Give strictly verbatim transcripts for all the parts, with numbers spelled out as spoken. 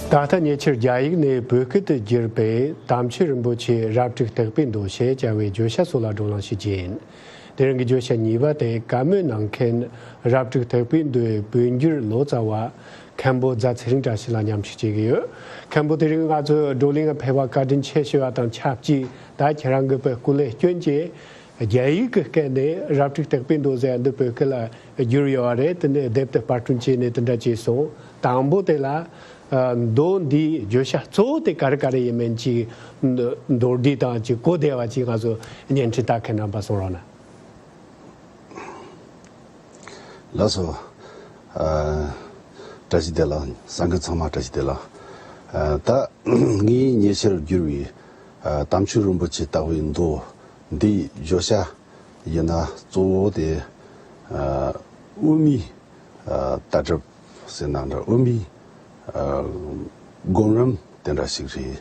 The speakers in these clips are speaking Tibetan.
ད་ལྟ་ཉེ་ཆར་རྒྱ་ཡིག་ནས་བོད་སྐད་དུ་བསྒྱུར་པའི་དམ་ཆོས་རིན་པོ་ཆེ་རབ་དྲུག་བརྟག་པའི་མདོ་ཞེས་བྱ་བའི་བརྗོད་བྱ་སོགས་ལ་བགྲོ་གླེང་ཞུ་རྒྱུ་ཡིན། དེ་རིང་གི་བརྗོད་བྱ་གཉིས་པ་དེ་བཀའ་མོལ་གནང་མཁན་རབ་དྲུག་བརྟག་པའི་མདོའི་བོད་འགྱུར་ལོ་ཙཱ་བ་མཁན་པོ་རྫ་ཚེ་རིང་བཀྲ་ཤིས་ལ་མཉམ་ཞུགས་བྱེད་ཀྱི་ཡོད། མཁན་པོ། དེ་རིང་ང་ཚོའི་བགྲོ་གླེང་ཕེབས་པར་བཀའ་དྲིན་ཆེ་ཞུ་བ་དང་ཆབས་ཅིག་ད་ཁྱེད་རང་གི་བོད་སྐུ་ལས་སྐྱོན་གྱིས་རྒྱ་ཡིག་གི་སྐད་ནས་རབ་དྲུག་བརྟག་པའི་མདོ་ཟེར་འདི་བོད་སྐད་ལ་བསྒྱུར་ཡོད་པ་རེད། དེ་ནས་དེབ་དེ་པར་སྐྲུན་བྱས་ནས་དེ་འདྲ་བྱས་སོང་། དང་པོ་དེ་ལ་ཨ་མདོ་འདིའི་བརྗོད་བྱ་གཙོ་བོ་དེ་ག་རེ་ག་རེ་ཡིན་མིན་ཅིག་མདོར་བསྡུས་དང་ཅིག་གོ་བདེ་བ་ཅིག་ང་ཚོ་བརྙན་འཕྲིན་ལྟ་མཁན་རྣམ་པར་གསུང་རོགས་གནང་། ལགས་སོ། ཨ་བཀྲ་ཤིས་བདེ་ལེགས། གསན་མཁན་ཚང་མ་བཀྲ་ཤིས་བདེ་ལེགས། ཨ་ད་ངས་ཉེ་ཆར་བསྒྱུར་བའི་ཨ་དམ་ཆོས་རིན་པོ་ཆེ་བརྟག་པའི་མདོ་འདིའི་བརྗོད་བྱ་ཡིན་ན་གཙོ་བོ་དེ་ཨ་དབུ་མའི་ཨ་ལྟ་གྲུབ་ཟེར་ན་འདྲ། དབུ་མའི་ཨ་སྒོམ་རིམ་དེ་འདྲ་ཞིག་རེད།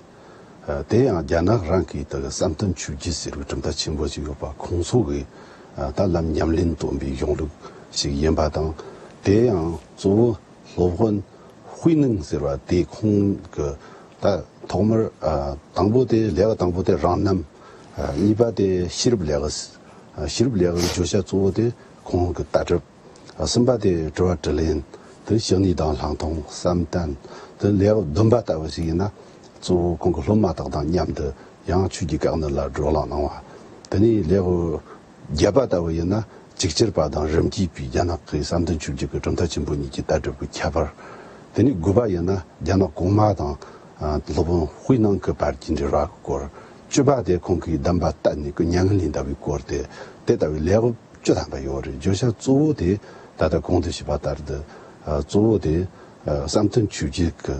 ཨ་དེ་ཡང་རྒྱ་ནག་རང་གི་ད་བསམ་གཏན་ཆོས་བརྒྱུད་ཟེར་བའི་གྲུབ་མཐའ་ཆེན་པོ་ཞིག་ཡོད་པ། ཁོང་ཚོ་གི་ཨ་ད་ལམ་ཉམས་ལེན་སྟོན་པའི་གཞུང་ལུགས་ཤིག་ཡིན་པ་དང་། དེ་ཡང་གཙོ་བོ་སློབ་དཔོན་དཔེ་ནང་ཟེར་བ་དེ་ཁོང་གི་ད་ཐོག་མར་ཨ་དང་པོ་དེ་ལེའུ་དང་པོ་དེ་རང་རྣམ། ཨ་གཉིས་པ་དེ་ཤེས་རབ་ལེའུ། ཨ་ཤེས་རབ་ལེའུ་བརྗོད་བྱ་གཙོ་བོ་དེ་ཁོང་གི་ལྟ་གྲུབ། ཨ་གསུམ་པ་དེ་དྲི་བ་དྲིས་ལན། དེ་ཞི་གནས་དང་ལྷག་མཐོང་། བསམ་གཏན། དེ་ལེའུ་བདུན་པ་ལྟ་བུ་ཞིག་ཡིན་ན་གཙོ་བོ་ཁོང་གི་སློབ་མ་དག་དང་མཉམ་དུ་ཡང་ཆོས་ཀྱི་བཀའ་གནད་ལ་བགྲོ་གླེང་གནང་བ། དེ་ནས་ལེའུ་བརྒྱད་པ་ལྟ་བུ་ཡིན་ན་ཅིག་ཅར་པ་དང་རིམ་གྱིས་པའི་རྒྱ་ནག་གི་བསམ་གཏན་ཆོས་བརྒྱུད་ཀྱི་གྲུབ་མཐའ་ཆེན་པོ་གཉིས་ཀྱི་ལྟ་གྲུབ་ཀྱི་ཁྱད་པར། དེ་ནས་དགུ་པ་ཡིན་ན་རྒྱ་ནག་གོང་མ་དང་ཨ་སློབ་དཔོན་དཔེ་ནང་གི་བར་གྱི་འབྲེལ་བ་གི་སྐོར། བཅུ་པ་དེ་ཁོང་གིས་གདམས་པ་གཏད་ནས་ཀྱི་མྱ་ངན་ལས་འདའ་བའི་སྐོར་དེ། དེ་ལྟ་བུའི་ལེའུ་བཅུ་ཐམ་པ་ཡོད་རེད། བརྗོད་བྱ་གཙོ་བོ་དེ་ད་ལྟ་གོང་དུ་ཞུས་པ་ལྟར་དུ་ཨ་གཙོ་བོ་དེ་ཨ་བསམ་གཏན་ཆོས་བརྒྱུད་ཀྱི་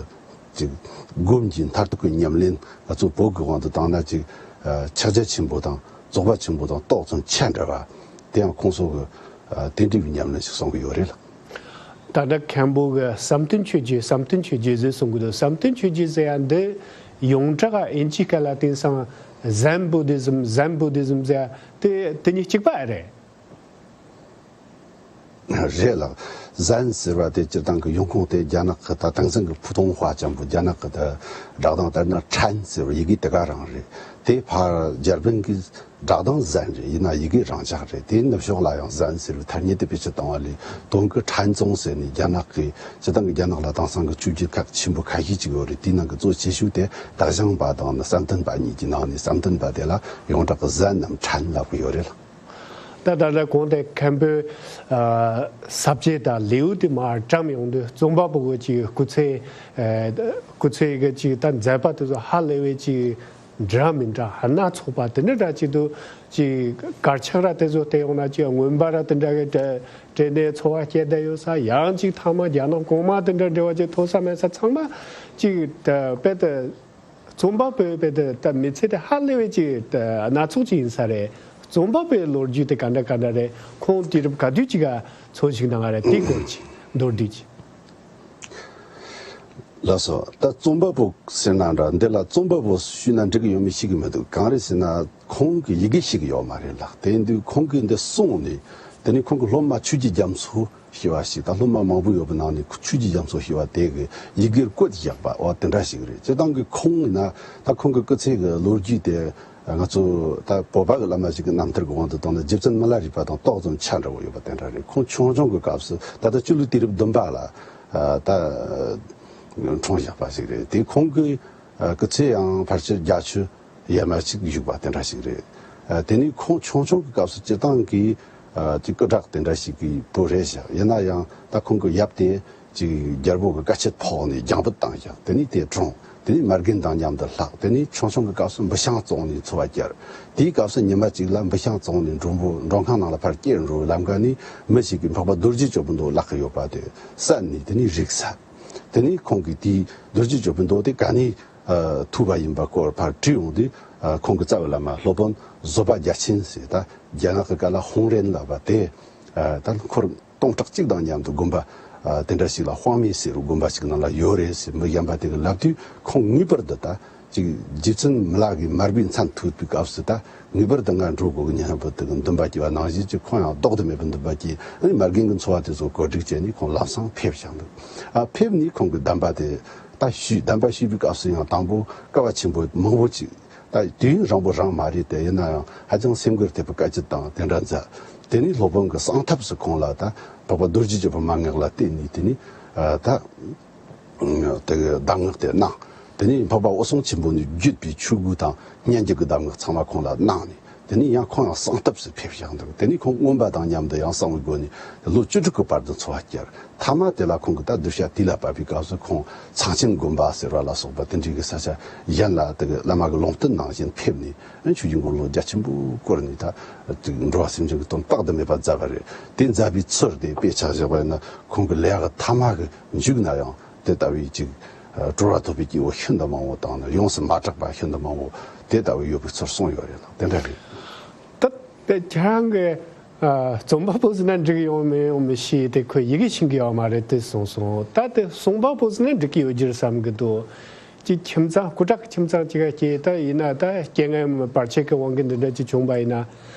ཅིག་སྒོམ་གྱི་མཐར་ཐུག་གི་ཉམས་ལེན། ང་ཚོ་བོད་ཀྱི་དབང་དུ་བཏང་ན་ཅིག་ཨ་ཕྱག་རྒྱ་ཆེན་པོ་དང་རྫོགས་པ་ཆེན་པོ་དང་ཏོག་ཙམ་ཆ་འདྲ་བ། དེ་ཡང་ཁོང་ཚོ་གི་ཨ་དེ་འདྲ་བའི་ཉམས་ལེན་ཞིག་གསུང་གི་ཡོད་རེད་ལ། ད་ལྟ་མཁན་པོ་གི་བསམ་གཏན་ཆོས་བརྒྱུད། བསམ་གཏན་ཆོས་བརྒྱུད་ཟེར་གསུང་གི་འདུག་བསམ་གཏན་ཆོས་བརྒྱུད་ཟེར་ཡ་འདི་ཡོངས་གྲགས་དབྱིན་ཇིའི་སྐད་ལ་དེང་སང་Zen Buddhism། Zen Buddhism ཟེར་ཡ་དེ་དེ་གཉིས་གཅིག་པ་རེད། རེད་ལགས། Zen ཟེར་བ་དེ་སྤྱིར་བཏང་གི་ཡོང་ཁུངས་དེ་རྒྱ་ནག་གི་ད་དེང་སང་གི་普通话ཅན་པོ། རྒྱ་ནག་གི་ད་སྒྲ་གདངས་ལྟར་ན་ཁྲན་ཟེར་བ་ཡི་གེ་དེ་ག་རང་རེད། དེ་ཕར་འཇར་པན་གྱི་སྒྲ་གདངས་Zen རེད། ཡིན་ན་ཡི་གེ་རང་འཇགས་རེད། དེའི་ནུབ་ཕྱོགས་ལ་ཡང་Zen ཟེར་བའི་ཐ་སྙད་དེ་བེད་སྤྱོད་བཏང་བ་ལས་དོན་གྱི་ཁྲན་ཙུང་ཟེར་ནས་རྒྱ་ནག་གི་སྤྱིར་བཏང་གི་རྒྱ་ནག་ལ་དེང་སང་གི་ཆོས་བརྒྱུད་ཁག་ཆེན་པོ་ཁ་ཤས་ཅིག་ཡོད་རེད། དེའི་ནང་གི་གཙོ་ཆེ་ཤོས་དེ་德相པ་དང་ནི་བསམ་གཏན་པ་གཉིས་ཀྱི་ནང་ནས། བསམ་གཏན་པ་དེ་ལ་ཡོངས་གྲགས་ཀྱི་Zen ནམ་ཁྲན་ལབ་ཀྱི་ཡོད་རེད་ལ། ད་ད་ལྟ་གོང་དེ་མཁན་པོས་ཨ་ས་བཅད་དང་ལེའུ་དེ་མར་བཀྲམ་ཡོང་དུས། རྩོམ་པ་པོ་གི་ཅིག་སྐུ་ཚེ་ཨ་སྐུ་ཚེ་གི་ཅིག་ད་མཛད་པ་དེ་ཚོ་ཧ་ལས་པའི་ཅིག་འདྲ་མི་འདྲ་སྣ་ཚོགས་པ་དེ་འདྲ་འདྲ་ཅིག་འདུག་ཅིག་དཀར་ཆག་ར་དེ་ཚོ་བལྟས་ཡོང་ན་ཅིག་རྔོན་པ་ར་དེ་འདྲ་གི་བྲེ་བྲེ་ནས་འཚོ་བ་སྐྱེལ་བསྡད་ཡོད་ས། ཡང་ཅིག་ཐ་མ་རྒྱ་ནག་གོང་མ་དེ་འདྲ་འབྲེལ་བ་ཅིག་ཐོགས་ས་མེད་ས། ཚང་མ་ཅིག་ད་དཔེ་དེ་རྩོམ་པ་པོའི་དཔེ་དེ་ད་མི་ཚེ་དེ་ཧ་ལས་པའི་ཅིག་ད་སྣ་ཚོགས་ཅིག་ཡིན་ས་རེད། རྩོམ་པ་པོའི་ལོ་རྒྱུས་དེ་ག་འདྲ་ག་འདྲ་རེད། ཁོང་དུས་རབས་ག་དུས་ཅིག་ག་འཚོ་བཞུགས་གནང་བ་རེད། དེའི་སྐོར་ཅིག་མདོར་བསྡུས་ཅིག་ལགས་སོ། ད་རྩོམ་པ་པོ་ཟེར་ན་འདྲ། འདི་ལ་རྩོམ་པ་པོ་ཞུས་ན་འགྲིག་གི་ཡོད་མེད་ཤེས་ཀྱི་མི་འདུག་གང་རེད་ཟེར་ན་ཁོང་གིས་ཡི་གེ་ཤེས་ཀྱི་ཡོད་མ་རེད་ལགས། དེ་ཡིན་དུས་ཁོང་གིས་འདི་གསུངས་ནས། དེ་ནས་ཁོང་གི་སློབ་མ་ཆོས་ཀྱི་རྒྱ་མཚོ་ཞེས་པ་ཞིག་ད་སློབ་མ་མང་པོ་ཡོད་པའི་ནང་ནས་ཆོས་ཀྱི་རྒྱ་མཚོ་ཞེས་པ་དེ་གི་ཡི་གེར་བཀོད་བཞག་པ་འོ་དེ་འདྲ་ཞིག་རེད། སྤྱིར་བཏང་གི་ཁོང་ཡིན་ན་ད་ཁོང་གི་སྐུ་ཚེ་གི་ལོ་རྒྱུས་དེ་ང་ཚོ་ད་བོད་པ་གི་བླ་མ་ཞིག་གི་རྣམ་ཐར་གི་དབང་དུ་བཏང་ན་རྗེ་བཙུན་མི་ལ་རས་པ་དང་ཏོག་ཙམ་ཆ་འདྲ་བོ་ཡོད་པ་དེ་འདྲ་རེད། ཁོང་ཆུང་ཆུང་གི་སྐབས་སུ་ད་ལྟ་སྤྱི་ལོའི་དུས་རབས་བདུན་པ་ལ་ཨ་ད་འཁྲུངས་བཞག་པ་ཞིག་རེད། དེ་ཁོང་གི་ཨ་སྐུ་ཚེ་ཡང་ཕལ་ཆེར་བརྒྱད་ཅུ་ཡས་མས་ཅིག་བཞུགས་པ་དེ་འདྲ་ཞིག་རེད། ཨ་དེ་ནས་ཁོང་ཆུང་ཆུང་གི་སྐབས་སུ་སྤྱིར་བཏང་གི་ཨ་ཅིག་སྐུ་དྲག་དེ་འདྲ་ཞིག་གི་བུ་རེད་བཞག་ཡིན་ན་ཡང་ད་ཁོང་གི་ཡབ་དེ་ཅིག་རྒྱལ་པོ་གི་བཀའ་ཆད་ཕོག་ནས་རྒྱང་འབུད་བཏང་བཞག་དེ་ནས་དེ་གྲོངས། དེ་ནས་མ་རྒན་དང་མཉམ་དུ་ལྷག་དེ་ནས་ཆུང་ཆུང་གི་སྐབས་སུ་འབུ་ཤང་བཙོངས་ནས་འཚོ་བ་བསྐྱལ། དེའི་སྐབས་སུ་ཉི་མ་གཅིག་ལ་འབུ་ཤང་བཙོངས་ནས་མགྲོན་པོ་མགྲོན་ཁང་ནང་ལ་ཕར་སྐྱེལ་འགྲོ་བའི་ལམ་ཁ་ནས་མི་ཞིག་གིས་འཕགས་པ་རྡོ་རྗེ་སྐྱོབ་པའི་མདོ་བཀླག་གི་ཡོད་པ་དེ་བསད་ནས་དེ་ནས་རིག་ས། དེ་ནས་ཁོང་གིས་དེའི་རྡོ་རྗེ་སྐྱོབ་པའི་མདོ་དེ་ག་ནས་ཨ་ཐོས་པ་ཡིན་པ་སྐོར་ཕར་དྲིས་འོང་དུས། ཨ་ཁོང་གི་རྩ་བའི་བླ་མ་སློབ་དཔོན་བཟོད་པ་རྒྱ་ཆེན་ཟེར། ད་རྒྱ་ནག་གི་སྐད་ལ་ཧུང་རེན་ལབ་པ་དེ། ཨ་ད་འཁོར་སྟོང་ཕྲག་གཅིག་དང་མཉམ་དུ་དགོན་པ་ཨ་དེ་འདྲ་ཞིག་ལ་ཧྭ་མི་ཟེར་བའི་དགོན་པ་ཞིག་ནང་ལ་ཡོད་རེད་ཟེར་མི་གཞན་པ་དེ་གིས་ལབ་དུས། ཁོང་ངེས་པར་དུ་ད་ཅིག་རྗེ་བཙུན་མི་ལ་གི་མར་པའི་མཚན་ཐོས་པའི་སྐབས་སུ་ད་ངེས་པར་དུ་ང་འགྲོ་དགོས་ཀྱི་སྙམ་པའི་དེ་གི་འདུན་པ་སྐྱེས་པ་ནང་བཞིན་གྱི། ཁོང་ཡང་ལྡོག་ཏུ་མེད་པའི་འདུན་པ་སྐྱེས། ཨ་ནི་མ་རྒན་གྱི་འཚོ་བ་དེ་ཚོ་གོ་སྒྲིག་བྱས་ནས་ཁོང་ལམ་སང་ཕེབས་བཞག་འདུག་ཨ་ཕེབས་ནས་ཁོང་གི་གདམས་པ་དེ་ ད་ཞུས། གདམས་པ་ཞུས་པའི་སྐབས་སུ་ཡང་དང་པོ་སྐལ་བ་ཆེན་པོ་མང་པོ་ཅིག་ད་དུས་ཡུན་རིང་པོ་རང་མ་རེད་དེ། ཡིན་ན་ཡང་ཧ་ཅང་སེམས་འགུལ་ཐེབས་པའི་བཀའ་སྤྱི་དང་དེ་འདྲ་མཛད། དེ་ནས་སློབ་དཔོན་གྱི་གསང་ཐབས་སུ་ཁོང་ལ་ད་འཕགས་པ་རྡོ་རྗེ་རྒྱལ་པོའི་མན་ངག་ལ་བརྟེན་ནས། དེ་ནས་ཨ་ད་དེ་གདམས་ངག་དེ་གནང་། དེ་ནས་འཕགས་པ་འོད་སྲུང་ཆེན་པོ་ནས་བརྒྱུད་པའི་ཆོས་སྒོ་དང་སྙན་བརྒྱུད་ཀྱི་གདམས་ངག་ཚང་མ་ཁོང་ལ་གནང་ནས། དེ་ནས་ཡང་ཁོང་ཡང་གསང་ཐབས་སུ་ཕེབས་བཞག་འདུག་དེ་ནས་ཁོང་མངོན་པ་དང་མཉམ་དུ་ཡང་གསང་བའི་སྒོ་ནས་ལོ་བཅུ་དྲུག་གི་བར་དུ་འཚོ་བ་བསྐྱལ། མཐའ་མ་དེ་ལ་ཁོང་གིས་ད་གདུལ་བྱ་དུས་ལ་བབ་པའི་སྐབས་སུ་ཁོང་ཚངས་ཆེན་དགོན་པ་ཟེར་བ་ལ་སོགས་པ་དེ་འདྲའི་གི་ས་ཆ་གཞན་ལ་དེ་གི་བླ་མ་གི་ལུང་བསྟན་ནང་བཞིན་ཕེབས་ནས། ཨ་ཆོས་ཀྱི་འཁོར་ལོ་རྒྱ་ཆེན་པོ་བསྐོར་ནས། ད་དེ་འགྲོ་བ་སེམས་ཅན་གྱི་དོན་དཔག་ཏུ་མེད་པ་མཛད་པ་རེད། དེ་མཛད་པའི་ཚུལ་དེ་དཔེ་ཆ་བཞག་པ་ཡིན་ན། ཁོང་གི་ལས་ཀྱི་མཐའ་མ་གི་མཇུག་ན་ཡང་དེ་ལྟ་བུའི་ཅིག་ཨ་གྲོལ་བ་ཐོབ་པའི་སྐྱེ་བོ་ཤིན་ཏུ་མང་པོ་དང་ནི། ཡོངས་སུ་མ་གྲགས་པ་ཤིན་ཏུ་མང་པོ་དེ་ལྟ་བུ་ཡོད་པའི་ཚུལ་གསུངས་ཡོད་རེད་ལགས། དེ་འདྲ་རེད། ད་དེ་ཁྱེད་རང་གི་ཨ་རྩོམ་པ་པོ་ཟེར་ན་འགྲིག་ཡོང་མི་ཡོང་མི་ཤེས་ཏེ། ཁོས་ཡི་གེ་ཤེས་ཀྱི་ཡོད་མ་རེད་དེ་གསུངས་སོང་། ད་དེ་གསུང་པ་པོ་ཟེར་ན་འགྲིག་གི་ཡོད་རྒྱུར་བསམ་གྱི་འདུག་ཅིག་ཁྱིམ་ཚང་སྐུ་དྲག་ཁྱིམ་ཚང་ཅིག་ག་སྐྱེས། ད་ཡིན་ན་ད་རྐྱེན་ངན་བར་ཆད་ཀྱི་དབང་གིས་འདི་འདྲ་ཅིག་བྱུང་པ་ཡིན་ན།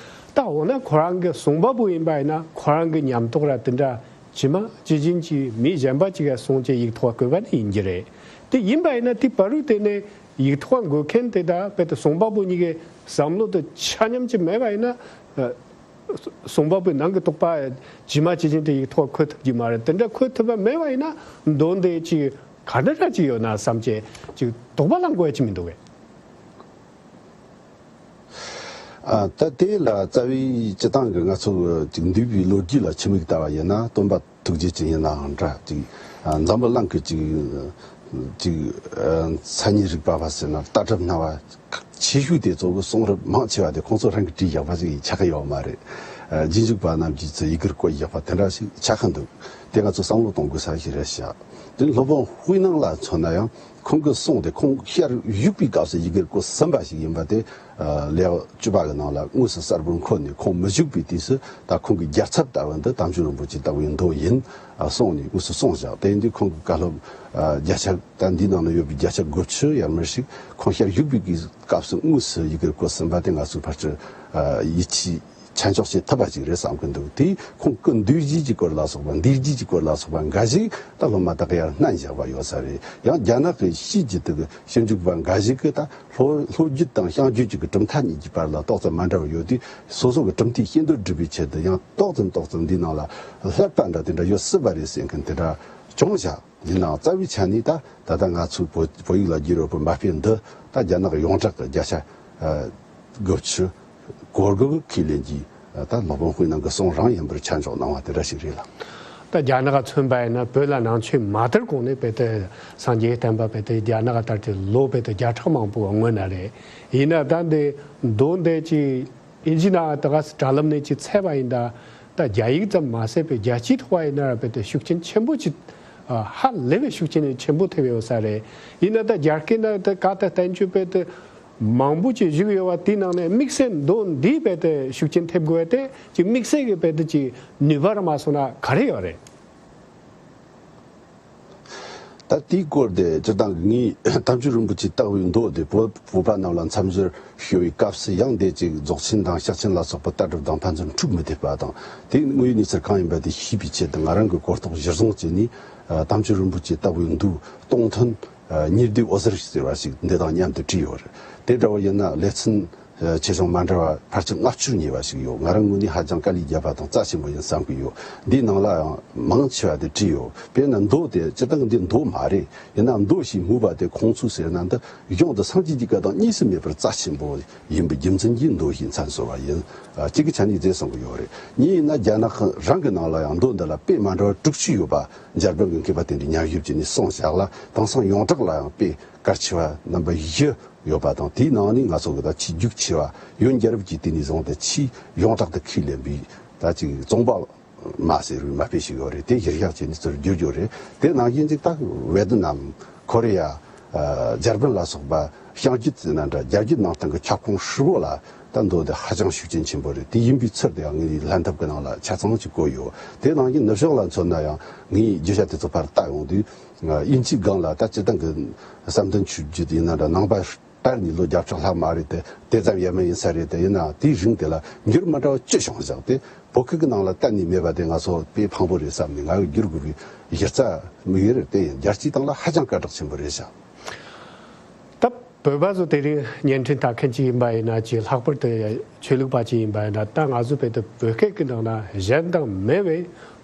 ད་འོ་ན་ཁོ་རང་གི་གསུང་པ་པོ་ཡིན་པ་ཡིན་ན། ཁོ་རང་གི་ཉམས་རྟོགས་ར་དེ་འདྲ་ཇི་མ་ཇི་བཞིན་གྱིས་མི་གཞན་པ་ཅིག་ག་གསུང་བྱས་ཡིག་ཐོག་བཀོད་པ་ནི་ཡིན་གྱི་རེད། དེ་ཡིན་པ་ཡིན་ན་དེ་བར་དུ་དེ་ནས་ཡིག་ཐོག་འགོད་མཁན་དེ་དང་དཔེ་དེ་གསུང་པ་པོ་གཉིས་ཀའི་བསམ་བློ་དེ་ཆ་མཉམ་ཅིག་མེད་པ་ཡིན་ན། ཨ་གསུང་པ་པོའི་ནང་གི་རྟོགས་པ་ཇི་མ་ཇི་བཞིན་དུ་ཡིག་ཐོག་འཁོད་ཐུབ་ཀྱི་མ་རེད། དེ་འདྲ་འཁོད་ཐུབ་པ་མེད་པ་ཡིན་ན་མདོ་འདི་ཅིག་ག་འདྲ་འདྲ་ཅིག་ཡོད་ན་བསམ་བྱས་ཅིག་དོགས་པ་ལངས་དགོས་ཡ་ཅིག་མི་འདུག་གས། ཨ་ད་དེ་ལ་རྩ་བའི་སྤྱི་བཏང་གི་ང་ཚོ་ཅིག་འདས་པའི་ལོ་རྒྱུས་ལ་ཕྱི་མིག་ལྟ་བ་ཡིན་ན། སྟོན་པ་ཐུགས་རྗེ་ཅན་ཡིན་ནའང་འདྲ། ཅིག་ཨ་འཛམ་བུ་གླིང་གི་ཅིག་ཅིག་ཨ་མཚན་ཉིད་རིག་པ་བ་ཟེར་ན། ལྟ་གྲུབ་སྣང་བ་ཆེ་ཤོས་དེ་ཚོ་གི་གསུང་རབ་མང་ཆེ་བ་དེ་ཁོང་ཚོ་རང་གིས་བྲིས་བཞག་པ་ཞིག་ཆགས་ཀྱི་ཡོད་མ་རེད། ཨ་རྗེས་འཇུག་པ་རྣམས་ཀྱིས་ཚོ་ཡི་གེར་བཀོད་བཞག་པ་དེ་འདྲ་ཞིག་ཆགས་ཀྱི་འདུག་དེ་ང་ཚོ་བསམ་བློ་གཏོང་དགོས་ས་ཞིག་རེད་ཤག་དེ་སློབ་དཔོན་དཔེ་ནང་ལ་མཚོན་ན་ཡང་། ཁོང་གི་གསུང་དེ་ཁོང་ཤར་བཞུགས་པའི་སྐབས་སུ་ཡི་གེར་བཀོད་ཟིན་པ་ཞིག་ཡིན་པ་དེ། ཨ་ལེའུ་བཅུ་པ་གི་ནང་ལ་དངོས་སུ་གསལ་པོར་འཁོད་ནས། ཁོང་མི་བཞུགས་པའི་དུས་སུ་ད་ཁོང་གི་རྒྱལ་ཚབ་ལྟ་བུ་འདི་དམ་ཆོས་རིན་པོ་ཆེ་ལྟ་བུའི་མདོ་ཡིན། ཨ་གསུངས་ནས་དངོས་སུ་གསུངས་བཞག་དེ་ཡིན་དུས་ཁོང་གི་བཀའ་སློབ་ཨ་བརྒྱ་ཆ། ད་འདིའི་ནང་ན་ཡོད་པའི་བརྒྱ་ཆ་དགུ་བཅུ་ཡར་མར་ཞིག་ཁོང་ཤར་བཞུགས་པའི་སྐབས་སུ་དངོས་སུ་ཡི་གེར་བཀོད་ཟིན་པ་དེ་ང་ཚོས་ཕལ་ཆེར་ཨ་ཡིད་ཆེས། ཆ་འཇོག་བྱེད་ཐུབ་པ་ཅིག་རེད་བསམ་གྱི་འདུག་དེས་ཁོང་གི་འདུལ་བྱེད་ཀྱི་སྐོར་ལ་སོགས་པ། འདུལ་བྱེད་ཀྱི་སྐོར་ལ་སོགས་པ་འགའ་ཞིག་ད་སློབ་མ་དག་ཡར་བསྣན་བཞག་པ་ཡོད་ས་རེད། ཡང་རྒྱ་ནག་གི་ཕྱིའི་རྒྱུད་དུ་གི་ཞིབ་འཇུག་པ་འགའ་ཞིག་གིས་ད་ལྷོ་ལྷོ་རྒྱུད་དང་བྱང་རྒྱུད་ཀྱི་གྲུབ་མཐའ་གཉིས་ཀྱི་བར་ལ་ཏོག་ཙམ་མ་འདྲ་བ་ཡོད་དུས། སོ་སོ་གི་གྲུབ་མཐའི་ཤེས་འདོད་སྒྲུབ་པའི་ཆེད་དུ་ཡང་ཏོག་ཙམ་ཏོག་ཙམ་འདིའི་ནང་ལ་བསླད་པ་འདྲ་དེ་འདྲ་ཡོད་སྲིད་པ་རེད་ཟེར་མཁན་དེ་འདྲ་བྱུང་བཞག་ཡིན་ནའང་རྩ་བའི་ཆ་ནས་ད་ད་ལྟ་ང་ཚོའི་བོད་བོད་ཡིག་ལ་བསྒྱུར་ཡོད་པའི་མ་དཔེ་འདི་ད་རྒྱ་ནག་ཡོངས་གྲགས་ཀྱི་བརྒྱ་ཆ་ཨ་དགུ་བཅུ་གོ་དགུ་ཁས་ལེན་གྱི་ད་སློབ་དཔོན་དཔེ་ནང་གི་གསུང་རང་ཡིན་པར་ཆ་འཇོག་གནང་བ་དེ་འདྲ་ཞིག་རེད་ལགས། ད་རྒྱ་ནག་མཚོན་པ་ཡིན་ན། བོད་ལ་ནང་ཆོས་མ་དར་གོང་ནས་དཔེ་དེ་སངས་རྒྱས་བསྟན་པ་དཔེ་དེ་རྒྱ་ནག་དར་ཏེ་ལོ་དཔེ་དེ་བརྒྱ་ཕྲག་མང་པོ་སྔོན་ན་རེད། ཡིན་ན་ད་འདི་མདོ་འདི་ཅིག་ཨིན་ཇི་ནང་ད་ག་དྲ་ལམ་ནས་ཅིག་བཙལ་བ་ཡིན་ད། ད་རྒྱ་ཡིག་ཙམ་མ་ཟད་པའི་རྒྱལ་སྤྱིའི་ཐོག་ཡིན་ན་ར་དཔེ་དེ་ཤུགས་རྐྱེན་ཆེན་པོ་ཅིག་ཨ་ཧ་ལས་པའི་ཤུགས་རྐྱེན་ཆེན་པོ་ཐེབས་ཡོད་ས་རེད། ཡིན་ན་ད་རྒྱ་སྐད་ནང་ད་ག་ད་བསྟན་བཅོས་དཔེ་དེ་མང་པོ་ཅིག་བཞུགས་ཡོད་པ་དེའི་ནང་ནས་དམིགས་བསལ་མདོ་འདིའི་དཔེ་དེ་ཤུགས་རྐྱེན་ཐེབས་དགོས་པ་དེ་ཅིག་དམིགས་བསལ་གྱི་དཔེ་དེ་ཅིག་ནུས་པ་ར་མ་སོང་ན་ག་རེ་ཡོད་རེད། ད་དེའི་སྐོར་དེ་སྤྱིར་བཏང་གི་ངས་དམ་ཆོས་རིན་པོ་ཆེ་ལྟ་བའི་མདོ་དེ་བོད་བོད་པ་རྣམས་ལ་མཚམས་སྦྱོར་ཞུ་བའི་སྐབས་སུ་ཡང་། དེ་ཅིག་རྫོགས་ཆེན་དང་ཕྱག་ཆེན་ལ་སོགས་པ་ལྟ་གྲུབ་དང་ཕན་ཚུན་འཁྲུག་མི་ཐེབས་པ་དང་། དེ་དངོས་ཡོད་གནས་ཚུལ་གང་ཡིན་པ་དེ་ཤེས་པའི་ཆེད་དུ། ང་རང་གི་གོ་རྟོགས་གཞིར་བཟུང་བྱས་ནས་ཨ་དམ་ཆོས་རིན་པོ་ཆེ་ལྟ་བའི་མདོའི་སྟོང་ཐུན་ཨ་ཉི་ཟླའི་འོད་ཟེར་ཟེར་བ་ཞིག་འདི་དང་མཉམ་དུ་བྲིས་ཡོད་རེད། དེ་འདྲ་བ་ཡིན་ན་ལེ་ཚན་ཆེ་ཆུང་མ་འདྲ་བ་ཕལ་ཆེར་ལྔ་བཅུར་ཉེ་བ་ཞིག་ཡོད། ང་རང་ངོས་ནས་ཧ་ཅང་དཀའ་ལས་བརྒྱབ་པ་དང་རྩ་ཆེན་པོ་ཡིན་བསམ་གྱི་ཡོད། འདིའི་ནང་ལ་ཡང་མང་ཆེ་བ་དེ་བྲིས་ཡོད། དཔེར་ན་མདོ་དེ་སྤྱིར་བཏང་འདི་མདོ་མ་རེད། ཡིན་ནའང་མདོ་ཞེས་སྨོས་པ་དེ་ཁོང་ཚོའི་ཟེར་ན་འདི་གཞུང་དུ་སངས་རྒྱས་ཀྱི་བཀའ་དང་གཉིས་སུ་མེད་པར་རྩ་ཆེན་པོ་ཡིན་པའི་རྒྱུ་མཚན་གྱིས་མདོ་ཞེས་མཚན་གསོལ་བ་ཡིན། ཨ་གཅིག་གི་ཆ་ནས་མཛད་གསུང་གི་ཡོད་རེད། གཉིས་ཡིན་ན་རྒྱ་ནག་རང་གི་ནང་ལ་ཡང་མདོ་འདི་ལ་དཔེ་མ་འདྲ་བ་དྲུག་ཅུ་ཡོད་པ་འཇར་པན་གྱི་མཁས་པ་དེ་འདྲས་ཉམས་ཞིབ་བྱས་ནས་གསུངས་བཞག་ལ། དེང་སང་ཡོངས་གྲགས་ལ་ཡང་དཔེ་གལ་ཆེ་བ་རྣམ་པ་བཞི་ཡོད་པ་དང་། དེའི་ནང་ནས་ང་ཚོ་གི་ད་ཆེས་རྒྱུགས་ཆེ་བ། ཡོན་རྒྱལ་རབས་ཀྱི་དུས་ནས་བཟུང་སྟེ་ཆེས་ཡོངས་གྲགས་དུ་ཁས་ལེན་པའི་ད་ཅིག་རྩོམ་པ་མ་ཟེར་བའི་མ་དཔེ་ཞིག་ཡོད་རེད། དེ་གཞིར་བཞག་བྱས་ནས་ཚུར་བསྒྱུར་རྒྱུ་རེད། དེ་ནང་བཞིན་ཅིག་ད་ཝེ་ཏི་ནམ། ཁོ་རེ་ཡ། ཨ་འཇར་པན་ལ་སོགས་པ་བྱང་རྒྱུད་ཟེར་ན་འདྲ། རྒྱ་རྒྱུད་ནང་བསྟན་གྱི་ཁྱབ་ཁོངས་ཧྲིལ་བོ་ལ་ད་མདོ་འདི་ཧ་ཅང་ཤུགས་རྐྱེན་ཆེན་པོ་རེད། དེ་ཡིན་པའི་ཚུལ་དེ་ཡང་ངའི་ལྷན་ཐབས་ཀྱི་ནང་ལ་ཆ་ཚང་ཅིག་བཀོད་ཡོད། དེ་ནང་བཞིན་ནུབ་ཕྱོགས་ལ་མཚོན་ན་ཡང་ངས་རྒྱུ་ཆ་དེ་ཚོ་ཕར་བལྟ་ཡོང་དུས། ཨ་དབྱིན་ཇིའི་སྒང་ལ་ད་སྤྱིར་བཏང་གི་བསམ་གཏན་ཆོས་བརྒྱུད་ཡིན་ན་འདྲ། ནང་པ་ གཏན་ནས་ལོ་བརྒྱ་ཕྲག་ལྷག་མ་རེད་དེ། དེ་ཙམ་ཡས་མས་ཡིན་ས་རེད་དེ། ཡིན་ནའང་དེའི་རིང་དེ་ལ་འགྱུར་མི་འདྲ་བ་ཅི་བྱུང་ཟེར་ཏེ། བོད་སྐད་ཀྱི་ནང་ལ་གཏན་ནས་མེད་པ་དེ་ང་ཚོ་དཔེ་ཕངས་པོ་རེད་བསམ་ནས། ང་ཡི་བསྒྱུར་དགོས་པའི་གཞི་རྩ་དམིགས་ཡུལ་དེ་ཡིན། རྒྱལ་སྤྱིའི་སྟེང་ལ་ཧ་ཅང་དཀའ་གྲགས་ཆེན་པོ་རེད་ཤག་ད་བོད་པ་ཚོ་དེ་རིང་བརྙན་འཕྲིན་ལྟ་མཁན་ཅིག་ཡིན་པ་ཡིན་ན། ཅིག་ལྷག་པར་དུ་ཆོས་ལུགས་པ་ཅིག་ཡིན་པ་ཡིན་ན། ད་ང་ཚོ་དཔེ་དེ་བོད་སྐད་ཀྱི་ནང་ན་གཞན་དང་མེད་པའི་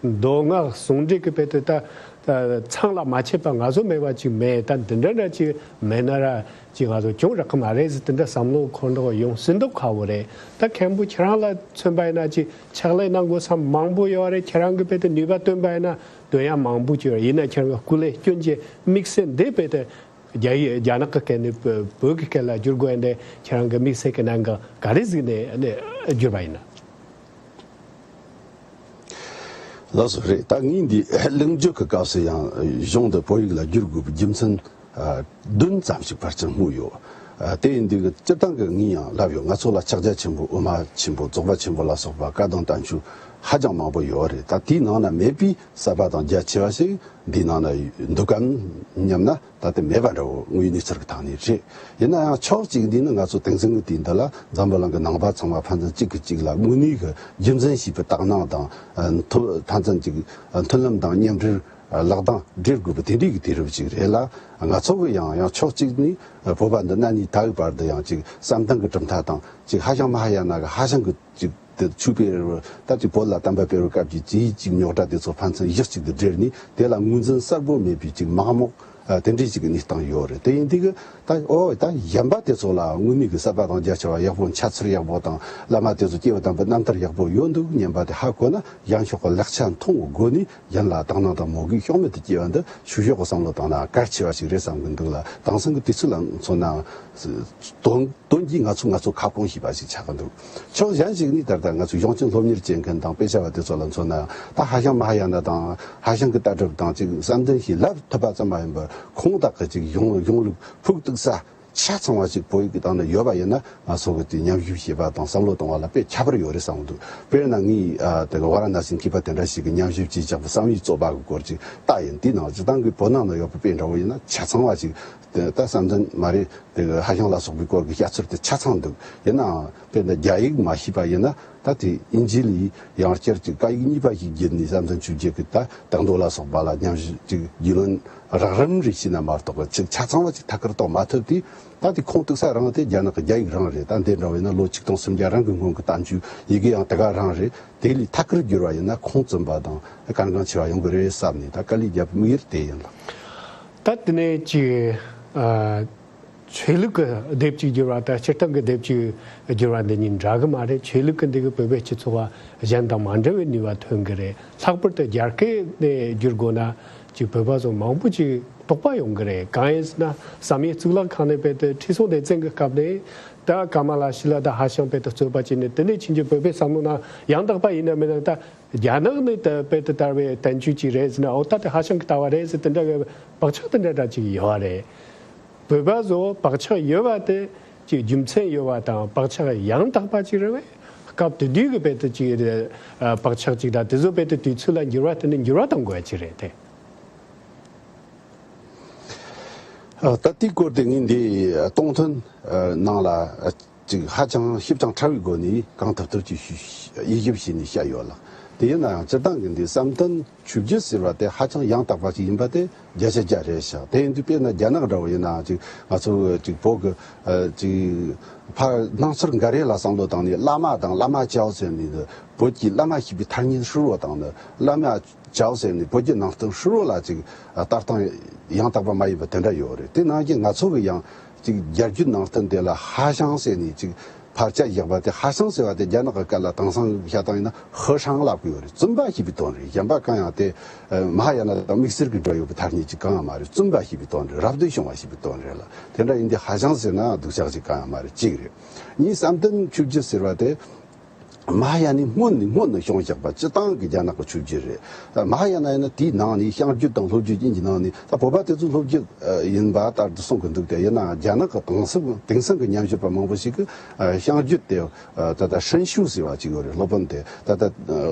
མདོ་སྔགས་ཟུང་འབྲེལ་གྱི་དཔེ་དེ་ད་ད་མཚམས་ལ་མ་ཆད་པ་ང་ཚོ་མེད་པ་ཅིག་མེད། ད་འདི་འདྲ་འདྲ་ཅིག་མེད་ན་ར། ཅིག་ང་ཚོ་གྱོང་རག་གི་མ་རེད་ཟེར། དེ་འདྲ་བསམ་བློ་འཁོར་མདོག་ཡོང་སྲིད་མདོག་ཁ་པོ་རེད། ད་མཁན་པོ་ཁྱེད་རང་ལ་མཚོན་པ་ཡིན་ན། ཅིག་ཕྱག་ལས་གནང་དགོས་ས་མང་པོ་ཡོད་རེད། ཁྱེད་རང་གི་དཔེ་དེ་ནུས་པ་བཏོན་པ་ཡིན་ན་འདོན་ཡ་མང་པོ་ཅིག་ཡོད་རེད། ཡིན་ན་ཁྱེད་རང་གི་སྐུ་ལས་སྐྱོན་གྱི་དམིགས་བསལ་འདི་དཔེ་དེ་རྒྱ་ཡིག་རྒྱ་ནག་གི་སྐད་ནས་བོད་ཀྱི་སྐད་ལ་བསྒྱུར་དགོས་ཡ་འདི་ཁྱེད་རང་གི་དམིགས་བསལ་གྱི་གནད་འགག་ག་རེ་གཟིགས་ནས་བསྒྱུར་བ་ཡིན་ན། ལགས་སོ། རེད། ད་ངས་འདི་གླེང་བརྗོད་ཀྱི་སྐབས་སུ་ཡང་གཞུང་འདི་བོད་ཡིག་ལ་བསྒྱུར་དགོས་པའི་རྒྱུ་མཚན་ཨ་བདུན་ཙམ་ཞིག་ཕལ་ཆེར་སྨོས་ཡོད། ཨ་དེ་ཡིན་དུས་ཀྱི་སྤྱིར་བཏང་གི་ངས་ཡང་ལབ་ཡོད། ང་ཚོ་ལ་ཕྱག་རྒྱ་ཆེན་པོ། དབུ་མ་ཆེན་པོ། རྫོགས་པ་ཆེན་པོ་ལ་སོགས་པ་བཀའ་གདམས་བསྟན་བཅོས་ཧ་ཅང་མང་པོ་ཡོད་རེད། ད་དེའི་ནང་ན་མེད་པའི་གསར་པ་དང་རྒྱ་ཆེ་བ་ཞིག་འདིའི་ནང་ན་འདུག་གམ་སྙམ་ན། ད་ལྟ་མེད་པ་འདྲ་བོ་དངོས་ཡོད་གནས་ཚུལ་གྱི་ཐོག་ནས་རེད། ཡིན་ན་ཡང་ཕྱོགས་གཅིག་འདི་ནི་ང་ཚོ་དེང་སང་གི་དུས་འདི་ལ་འཛམ་བུ་གླིང་གི་ནང་པ་ཚང་མ་ཕན་ཚུན་གཅིག་གིས་གཅིག་ལ་དངོས་གནས་ཀྱི་རྒྱུ་མཚན་ཞེས་པའི་དག་སྣང་དང་། ཨ་མཐུ་ཕན་ཚུན་གཅིག་ཨ་མཐུན་ལམ་དང་མཉམ་འབྲེལ་ཨ་ལག་གདང་སྦྲེལ་དགོས་པའི་དེ་འདྲའི་གི་དུས་རབས་ཅིག་རེད་ལ། ང་ཚོ་གི་ཡང་ཡང་ཕྱོགས་གཅིག་ནས་ཨ་བོད་པ་འདི་གནའ་ནས་ད་བར་དུ་ཡང་ཅིག་བསམ་གཏན་གྱི་གྲུབ་མཐའ་དང་ཅིག་ཧ་ཤང་མ་ཧ་ཡ་ན་གི་ཧ་ཤང་གི་ཅིག་དེ་ཆོས་སྤེལ་རེད། ད་ཅིག་བོད་ལ་བསྟན་པ་སྤེལ་བའི་སྐབས་ཀྱི་ཅིག་ཅིག་རྙོག་དྲ་དེ་ཚོ་ཕན་ཚུན་གཞི་གཅིག་ཏུ་སྦྲེལ་ནས། དེ་ལ་ངོས་འཛིན་གསལ་པོ་མེད་པའི་ཅིག་མག་མོག་ཨ་དེ་འདྲའི་ཅིག་གནས་སྟངས་ཡོད་རེད། དེ་ཡིན་དུས་ཀྱི་ད་ཨོ་ད་གཞན་པ་དེ་ཚོ་ལ་དངོས་གནས་ཀྱི་གསར་པ་དང་རྒྱ་ཆེ་བ་ཡག་པོ། འཆད་ཚུལ་ཡག་པོ་དང་། བླ་མ་དེ་ཚོ་སྐྱེས་བུ་དམ་པའི་རྣམ་ཐར་ཡག་པོ་ཡོད་འདུག་སྙམ་པ་དེ་ཧ་གོ་ན། གཞན་ཕྱོགས་ཀྱི་ལེགས་ཆ་མཐོང་བའི་སྒོ་ནས་གཞན་ལ་དག་སྣང་དང་མོས་གུས་ཤོག་མེད་དུ་སྐྱེ་བ་འདི་ཆོས་ཕྱོགས་ཀྱི་བསམ་བློ་བཏང་ན་གལ་ཆེ་བ་ཞིག་རེད་བསམ་གྱི་འདུག་ལ། དེང་སང་གི་དུས་ཚོད་ལ་མཚོན་ན་དོན། དོན་གྱིས་ང་ཚོ་ང་ཚོ་ཁ་སྐོང་བྱས་པ་ཞིག་ཆགས་ཀྱི་འདུག་ཕྱོགས་གཞན་ཞིག་ནས་ད་ལྟ་ང་ཚོ་གཞུང་ཆེན་སློབ་གཉེར་བྱེད་མཁན་དང་དཔེ་ཆ་བ་དེ་ཚོ་ལ་མཚོན་ན། ད་ཧ་ཤང་མ་ཧ་ཡ་ན་དང་ཧ་ཤང་གི་ལྟ་གྲུབ་དང་ཅིག་བསམ་གཏན་ཞིག་ལབ་ཐུབ་པ་ཙམ་མ་ཡིན་པར། ཁོང་དག་གི་ཅིག་གཞུང་གཞུང་ལུགས་ཕུགས་གཏུགས་ས་ཆ་ཚང་བ་ཞིག་བོད་ཡིག་གི་སྟེང་ན་ཡོད་པ་ཡིན་ན། ང་ཚོ་གི་དེ་ཉམས་ཞིབ་བྱེད་པ་དང་བསམ་བློ་གཏོང་བ་ལ་དཔེ་ཁྱད་པར་ཡོད་རེད་བསམ་གི་འདུག་དཔེར་ན་ངས་ཨ་དེ་གི་ཝཱ་ར་ཎ་སིའི་མཁས་པ་དེ་འདྲ་ཞིག་གིས་ཉམས་ཞིབ་བྱས་བཞག་པའི་བསམ་ཡས་རྩོད་པ་གི་སྐོར་ཅིག་ལྟ་ཡིན། དེའི་ནང་སྤྱིར་བཏང་གི་བོད་ནང་ན་ཡོད་པའི་དཔེ་འདྲ་བོ་ཡིན་ན་ཆ་ཚང་བ་ཞིག་དེ་ད་བསམ་གཏན་མ་རེད། དེ་གི་ཧ་ཤང་ལ་སོགས་པའི་སྐོར་གྱི་བཤད་ཚུལ་དེ་ཆ་ཚང་འདུག་ཡིན་ནའང་དཔེར་ན་རྒྱ་ཡིག་མ་ཤེས་པ་ཡིན་ན། ད་དེ་དབྱིན་ཇི་ལས་ཡང་བསྐྱར་གྱི་སྐད་ཡིག་གཉིས་པ་ཞིག་བརྒྱུད་ནས་བསམ་གཏན་ཆོས་རྒྱལ་གྱི་ད་དག་མདོ་ལ་སོགས་པ་ལ་ཉམས་ཞིབ་ཅིག་རྒྱུས་ལོན་རགས་རིམ་རེ་བྱས་ན་མ་གཏོགས་ཅིག་ཆ་ཚང་བ་ཅིག་ཐད་ཀར་རྟོགས་མ་ཐུབ་དུས། ད་དེ་ཁུངས་གཏུགས་ས་རང་དེ་རྒྱ་ནག་གི་རྒྱ་ཡིག་རང་རེད། ད་འདི་འདྲ་བས་ན་ལོ་ཆིག་སྟོང་སུམ་བརྒྱ་རང་གི་སྔོན་གྱི་བསྟན་བཅོས་ཡི་གེ་ཡང་དེ་ག་རང་རེད། དེ་ལས་ཐད་ཀར་བསྒྱུར་བ་ཡིན་ན་ཁུངས་བཙུན་པ་དང་གལ་འགངས་ཆེ་བ་ཡོང་གི་རེད་བསམ་ནས་ད་དཀའ་ལས་བརྒྱབ་དམིགས་ཡུལ་དེ་ཡིན་ལ། ད་དེ་ནས་ཅིག་ཨ། ཆོས་ལུགས་ཀྱི་དེབ་ཅིག་བསྒྱུར་བ་དང་སྤྱིར་བཏང་གི་དེབ་ཅིག་བསྒྱུར་བ་འདི་གཉིས་འདྲ་གི་མ་རེད། ཆོས་ལུགས་ཀྱི་འདི་གིས་བོད་པའི་སྤྱི་ཚོགས་ལ་གཞན་དང་མ་འདྲ་བའི་ནུས་པ་ཐོན་གི་རེད། ལྷག་པར་དུ་རྒྱ་སྐད་ནས་བསྒྱུར་དགོས་ན་ཅིག་བོད་པ་ཚོ་མང་པོ་ཅིག་དོགས་པ་ཡོང་གི་རེད། གང་ཡིན་ཟེར་ན་བསམ་ཡས་གཙུག་ལག་ཁང་ནས་དཔེ་དེ་ཁྲི་སྲོང་ལྡེ་བཙན་གྱི་སྐབས་ནས་ད་ཀ་མ་ལ་ཤཱི་ལ་དང་ཧ་ཤང་དཔེ་དེ་རྩོད་པ་བྱས་ནས། དེ་ནས་ཕྱིན་ཆད་བོད་པའི་བསམ་བློ་ནང་ཡང་དག་པ་ཡིན་ན་མིན་ན། ད་རྒྱ་ནག་ནས་ད་དཔེ་དེ་དར་བའི་བསྟན་བཅོས་ཅིག་རེད་ཟེར་ན། འོ་ད་དེ་ཧ་ཤང་གི་ལྟ་བ་རེད་ཟེར། དེ་འདྲ་བའི་བག་ཆགས་དེ་འདྲ་འདྲ་ཅིག་ཡོད་རེད། བོད་པ་ཚོ་བག་ཆགས་ཡོད་པ་དེ་ཅིག་རྒྱུ་མཚན་ཡོད་པ་དང་། བག་ཆགས་ཡང་དག་པ་ཅིག་རེད་པས། སྐབས་དེ་དུས་ཀྱི་དཔེ་དེ་ཅིག་རེད། ཨ་བག་ཆགས་ཅིག་དང་དེ་ཚོ་དཔེ་དེ་དུས་ཚོད་ལ་འགྱུར་བ་དེ་ནི་འགྱུར་བ་གཏོང་དགོས་ཅིག་རེད་དེ། ཨ་ད་དེའི་སྐོར་དེ་ངས་འདི་སྟོང་ཐུན་ནང་ལ་ཅིག་ཧ་ཅང་ཞིབ་ཅིང་ཕྲ་བའི་སྒོ་ནས་གང་ཐུབ་ཐུབ་ཅིག་དབྱེ་ཞིབ་བྱས་ནས་བཤད་ཡོད་ལ། དེ་ཡིན་ན་ཡང་སྤྱིར་བཏང་གི་འདི་བསམ་གཏན་ཆོས་བརྒྱུད་ཟེར་བ་དེ་ཧ་ཅང་ཡང་དག་པ་ཞིག་ཡིན་པ་དེ་བརྒྱ་ཆ་བརྒྱ་རེད་ཤག་དེ་ཡིན་དུས་དཔེར་ན་རྒྱ་ནག་འདྲ་བོ་ཡིན་ནའང་ཅིག་ང་ཚོ་ཅིག་བོད་ཀྱི་ཨ་ཅིག་ཕར་སྣང་ཚུལ་འགའ་རེ་ལ་བསམ་བློ་བཏང་ནས། བླ་མ་དང་བླ་མ་ཅའོ་ཟེར་ནས་བོད་ཀྱི་བླ་མ་ཞེས་པའི་ཐ་སྙད་ཧྲིལ་བོ་བཏང་ནས། བླ་མ་ཅའོ་ཟེར་ནས་བོད་ཀྱི་ནང་བསྟན་ཧྲིལ་བོ་ལ་ཅིག་ལྟ་སྟངས་ཡང་དག་པ་མ་ཡིན་པ་དེ་འདྲ་ཡོད་རེད། དེ་ནང་བཞིན་ང་ཚོ་གི་ཡང་ཅིག་རྒྱ་བརྒྱུད་ནང་བསྟན་དེ་ལ་ཧ་ཤང་ཟེར་ནས་ཅིག་ཕར་བཅད་བཞག་པ་དེ། ཧ་ཤང་ཟེར་བ་དེ་རྒྱ་ནག་གི་སྐད་ལ་དེང་སང་བཤད་སྟངས་ཡིན་ན་ཧི་ཧྲང་ལབ་གི་ཡོད་རེད། བཙུན་པ་ཞེས་པའི་དོན་རེད། གཞན་པ་གང་ཡང་དེ་མ་ཧཱ་ཡ་ན་དང་དམིགས་བསལ་གྱི་འབྲེལ་ཡོད་པའི་ཐ་སྙད་ཅིག་གང་ཡང་མ་རེད། བཙུན་པ་ཞེས་པའི་དོན་རེད། རབ་ཏུ་བྱུང་བ་ཞེས་པའི་དོན་རེད་ལ། དེ་འདྲ་ཡིན་དུས་ཧ་ཤང་ཟེར་ན་སྡུག་ཅག་ཅིག་གང་ཡང་མ་རེད། གཅིག་རེད། གཉིས། བསམ་གཏན་ཆོས་བརྒྱུད་ཟེར་བ་དེ་མ་ཧཱ་ཡ་ནས་སྔོན་ནས་སྔོན་ནས་བྱུང་བཞག་པ་སྤྱིར་བཏང་གི་རྒྱ་ནག་གི་ཆོས་བརྒྱུད་རེད། མ་ཧཱ་ཡ་ན་ཡིན་ན་དེའི་ནང་ནས་བཤང་རྒྱུད་དང་སློབ་བརྒྱུད་གཉིས་ཀྱི་ནང་ནས། ད་བོད་པ་དེ་ཚོ་སློབ་བརྒྱུད་ཡིན་པ་ལྟར་དུ་གསུང་གི་འདུག་སྟེ། ཡིན་ནའང་རྒྱ་ནག་གི་དེང་སང་དེང་སང་གི་ཉམས་ཞིབ་པ་མང་པོ་ཞིག་གིས་བཤང་རྒྱུད་དེ་ད་ལྟ་ཧྲན་ཤུ་ཟེར་བ་ཅིག་ཡོད་རེད། སློབ་དཔོན་དེ་ད་ལྟ་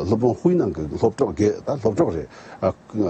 སློབ་དཔོན་ཧུའེ་ནང་གི་སློབ་གྲོགས་དགེ། ད་སློབ་གྲོགས་རེད།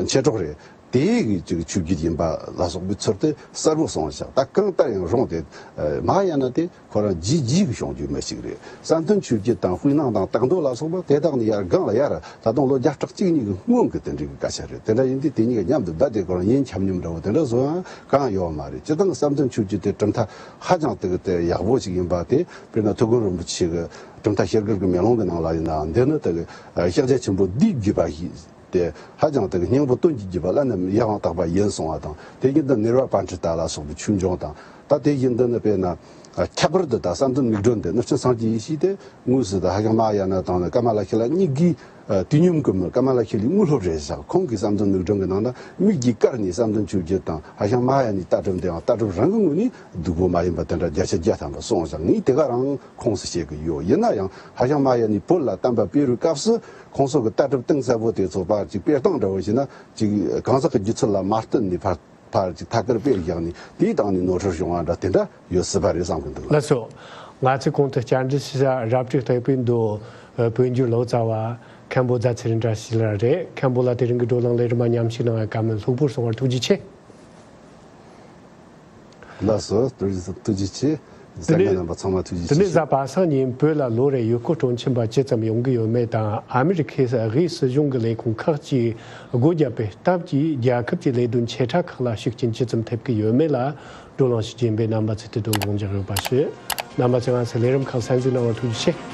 མཆེད་གྲོགས་རེད། དེའི་གི་ཅིག་ཆོས་བརྒྱུད་ཡིན་པ་ལ་སོགས་པའི་ཚུལ་དེ་གསལ་པོ་གསུངས་བཞག་ད་གང་ལྟར་ཡང་རུང་སྟེ། ཨ། མ་ཧཱ་ཡ་ན་དེ་ཁོ་རང་རྗེས་རྗེས་ཀྱི་བྱུང་རྒྱུ་མི་ཞིག་རེད། བསམ་གཏན་ཆོས་བརྒྱུད་དང་དཔེར་ན་དང་སྟག་མདོ་ལ་སོགས་པ་དེ་དག་ནི་ཡར་སྒང་ལ་ཡར་ད་དུང་ལོ་བརྒྱ་ཕྲག་གཅིག་གཉིས་ཀྱི་སྔོན་གྱི་དེ་འདྲའི་གི་སྐད་ཆ་རེད། དེ་འདྲ་ཡིན་དུས་དེ་གཉིས་ཀ་མཉམ་དུ་བསྡད་དེ་ཁོ་རང་ཡིན་ཁྱབ་མཉམ་འདྲ་བོ་དེ་འདྲ་བཟོ་ཡང་གང་ཡོད་མ་རེད། སྤྱིར་བཏང་བསམ་གཏན་ཆོས་བརྒྱུད་དེ་གྲུབ་མཐའ་ཧ་ཅང་དེ་གི་དེ་ཡག་པོ་ཞིག་ཡིན་པ་དེ། དཔེར་ན་ཐུབ་དགོན་རིན་པོ་ཆེ་གི་གྲུབ་མཐའ་ཤེལ་དཀར་གྱི་མེ་ལོང་གི་ནང་ལ་ཡིན་ནའང་། འདི་ནི་དེ་གི་ཤཱཀྱ་ཆེན་པོ་འདིའི་བརྒྱུད་པ་ཞིག་སྟེ། ཧ་ཅང་དེ་གི་སྙིང་པོ་སྟོན་གྱི་བརྒྱུད་པ་ལ་ནི་ཡང་དག་པ་ཡིན་གསུང་བ་དང་། དེ་བཞིན་དུ་ནེར་ཝ་པཎྜི་ཏ་ལ་སོགས་པའི་ཆོས་འབྱུང་དང་། ད་དེ་བཞིན་དུ་ནི་དཔེར་ན་ཁྱད་པར་དུ་ད་བསམ་གཏན་མིག་སྒྲོན་འདི་ནི་སྤྱིར་སངས་རྒྱས་ཡེ་ཤེས་དེ་དངོས་སུ་ད་ཧ་ཤང་མ་ཧཱ་ཡ་ན་དང་ནི་ཀ་མ་ལ་ཤཱི་ལ་གཉིས་ཀྱིས། ཨ། དུས་མཉམ་གྱི་མི་ཀ་མ་ལ་ཤཱི་ལའི་དངོས་སློབ་རེད་བཞག་ཁོང་གིས་བསམ་གཏན་མིག་སྒྲོན་གྱི་ནང་ན་མིག་གིས་བཀར་ནས་བསམ་གཏན་ཆོས་བརྒྱུད་དང་ཧ་ཤང་མ་ཧཱ་ཡ་ནའི་ལྟ་གྲུབ་འདི་ཡང་ལྟ་གྲུབ་རང་གི་ངོས་ནས་སྡུག་པོ་མ་ཡིན་པ་དེ་འདྲ་བརྒྱ་ཆ་བརྒྱ་ཐམ་པ་གསུངས་བཞག་ངས་དེ་ག་རང་ཁོངས་སུ་བཤད་ཀྱི་ཡོད། ཡིན་ན་ཡང་ཧ་ཤང་མ་ཧཱ་ཡ་ནའི་བོད་ལ་བསྟན་པ་སྤེལ་བའི་སྐབས་སུ་ཁོང་ཚོ་གི་ལྟ་གྲུབ་གཏིང་ཟབ་པོ་དེ་ཚོ་ཕར་ཅིག་སྤེལ་སྟངས་འདྲ་བོ་བྱས་ན། ཅིག་གང་ཟག་གི་སྒྱུ་རྩལ་ལ་མ་བརྟེན་ནས་ཕར་ཕར་ཅིག་ཐད་ཀར་སྤེལ་བཞག་ནས་དེའི་སྟེང་ནས་ནོར་འཁྲུལ་བྱུང་བ་འདྲ་དེ་འདྲ་ཡོད་སྲིད་པ་རེད་བསམ་གྱི་འདུག་ལགས། ལགས་སོ། ང་ཚོས་གོང་དུ་བཅར་འདྲི་ཞུ་ས་རབ་བྱེད་བསྟན་པའི་མདོ། ཨ། བོད་འགྱུར་ལོ་ཙཱ་བ་མཁན་པོ་རྫ་ཚེ་རིང་བཀྲ་ཤིས་ལགས་རེད། མཁན་པོ་ལགས་དེ་རིང་གི་བགྲོ་གླེང་ལས་རིམ་མ་མཉམ་ཞུགས་གནང་བའི་བཀའ་མོལ་ལྷུག་པོར་གསུང་བར་ཐུགས་རྗེ་ཆེ། ལགས་སོ། ཐུགས་རྗེ་ཐུགས་རྗེ་ཆེ། གསན་མཁན་རྣམ་པ་ཚང་མ་ཐུགས་རྗེ་ཆེ། དེ་ནས་གཟའ་པ་སངས་ཉིན་བོད་ལ་ལོ་རེར་ཡུལ་སྐོར་སྤྲོ་འཆམ་པ་ཇི་ཙམ་ཡོང་གི་ཡོད་མེད་དང་། ཨ་མི་རི་ཁའི་དབུས་སྲིད་གཞུང་གི་ལས་ཁུངས་ཁག་ཅིག་སྒོ་བརྒྱབ་པའི་སྟབས་ཀྱིས་རྒྱལ་ཁབ་ཀྱི་ལས་དོན་ཆེ་ཕྲ་ཁག་ལ་ཤུགས་རྐྱེན་ཇི་ཙམ་ཐེབས་ཀྱི་ཡོད་མེད་ལ། བགྲོ་གླེང་ཞུ་རྒྱུ་ཡིན་པས་རྣམ་པ་ཚོས་དེ་དོན་དགོངས་འཇགས་ཡོད་པ་ཞུ། རྣམ་པ་ཚོས་ང་ཚོའི་ལས་རིམ་ཁག་གསན་གཟིགས་གནང་བར་ཐུགས་རྗེ་ཆེ།